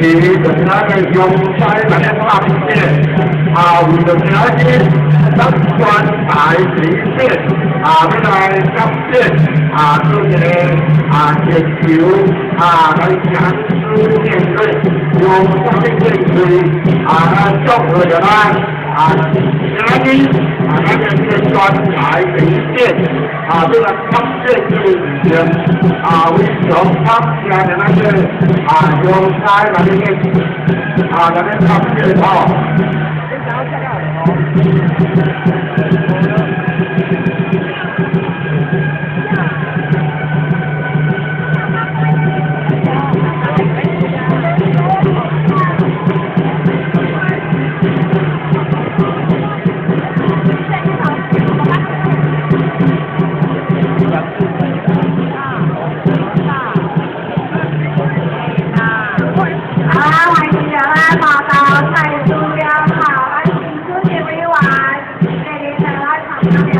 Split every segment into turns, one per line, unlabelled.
題就是咱的雄狮來拍片，啊，為著今日咱全台第一線，啊，欲來甲變，啊，做一个啊全球啊來強勢面對，用啥物獻穗啊，來祝賀著咱啊，今日啊，咱的這個全台第一線，啊，欲來拍片這個事情，啊，非常感謝著咱這個啊雄獅來咧啊來咧拍片吼。
啊，歡迎大家報到蔡主任好，咱新主席委員，第二場咱參加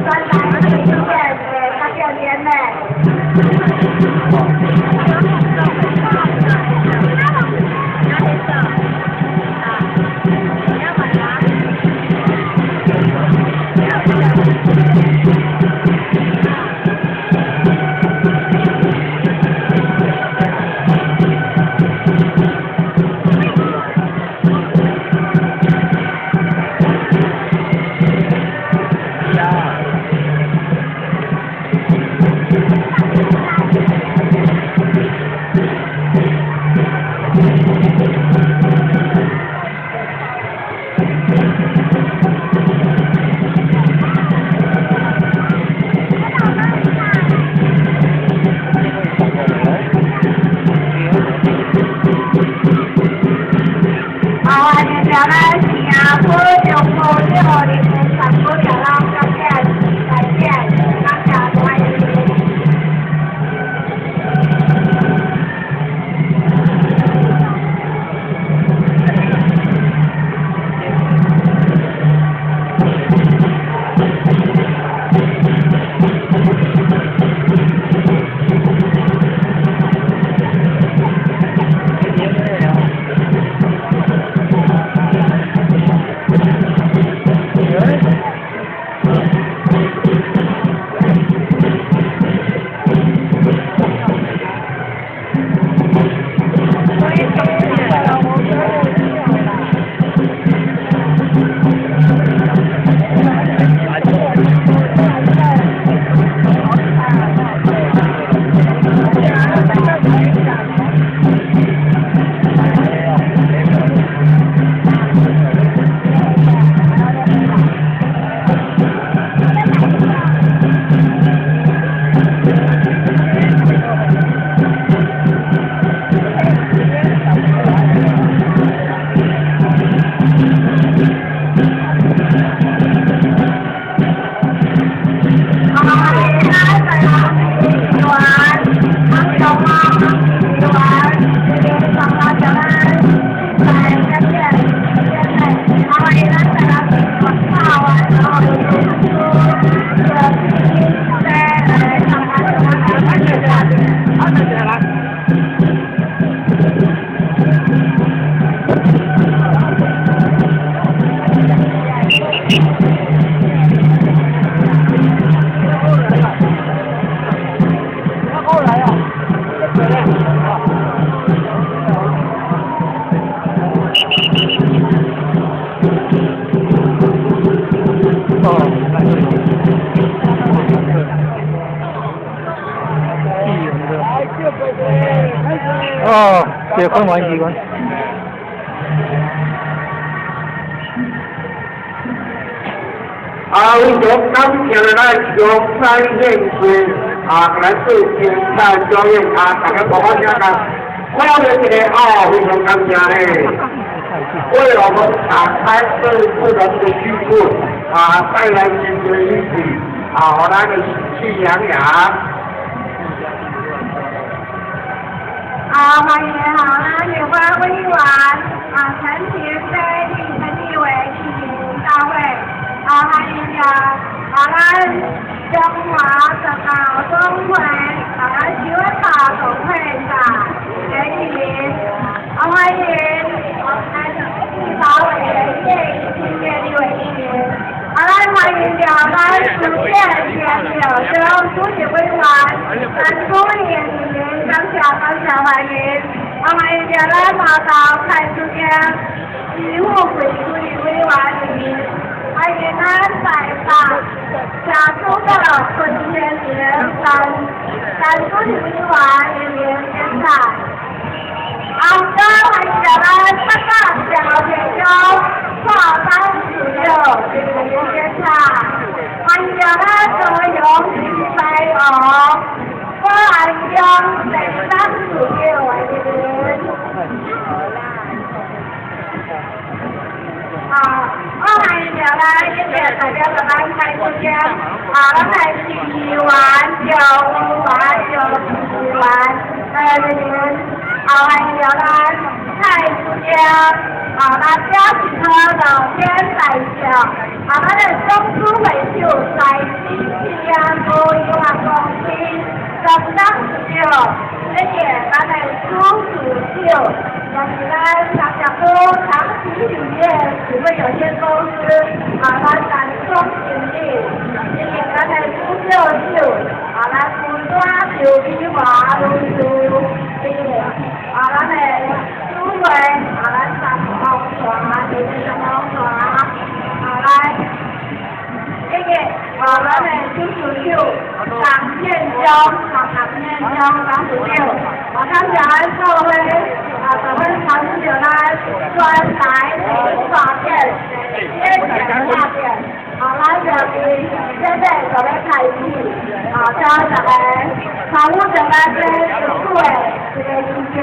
咱全台第一線的發表典禮。好，歡迎大家新加坡、中國、這個日本、韓國、台灣、感謝，再見，感謝歡迎。好，歡迎咱台南市議員黃長旺市議員，這邊參加咱來感謝，感謝。好，歡迎咱台南市議員馬萬然後劉主這個在來參加咱的。
哦，結婚玩機關。
啊，非常感謝咱雄獅獻穗啊，來做精彩表演啊，大家鼓掌聲啊，看了一個哦，非常感謝咧。為我們打開這次的這個曲庫啊，帶來新的一曲啊，予咱的喜氣洋洋。
啊，歡迎好，咱立法委員啊，陳亭妃、陳立委進行大會。啊，歡迎啊，啊，咱中華十大總會啊，咱小大總會長李麗玲。啊，歡著咱主席田妙中主席委員，咱主任人民感謝感謝歡迎，啊歡迎著咱馬道蔡主席，師傅貴主任委員人民，歡迎咱台北下主的陳先生，陳陳主任委員人民檢查。啊，哥歡迎著咱北港趙天中跨班主任人民檢查，歡迎著咱高雄徐白王郭安江第三主任人民。啊，我歡迎著咱一個代表著咱蔡主席，啊，咱來市議員、趙委員、趙市議員，人民。啊，歡迎著咱蔡主席，啊，咱表示科老天代表，啊，咱的總主會長在新企業無有限公司董事長，這個咱的朱主長，也是咱三峽區長期鋁業股份有限公司，啊，咱陳總經理，這個咱的朱教授，啊，咱吳山劉美華女士，這個啊，咱的主會，啊，咱陳紅華，這個陳紅華，啊，來，這個啊，咱的朱主長張建忠，啊，張建忠張主長，啊，感謝咱各位，啊，各位參與咱專台發展，先前發展，啊，咱就是現在就要開始，啊，請大家參與著咱這一組的這個儀式。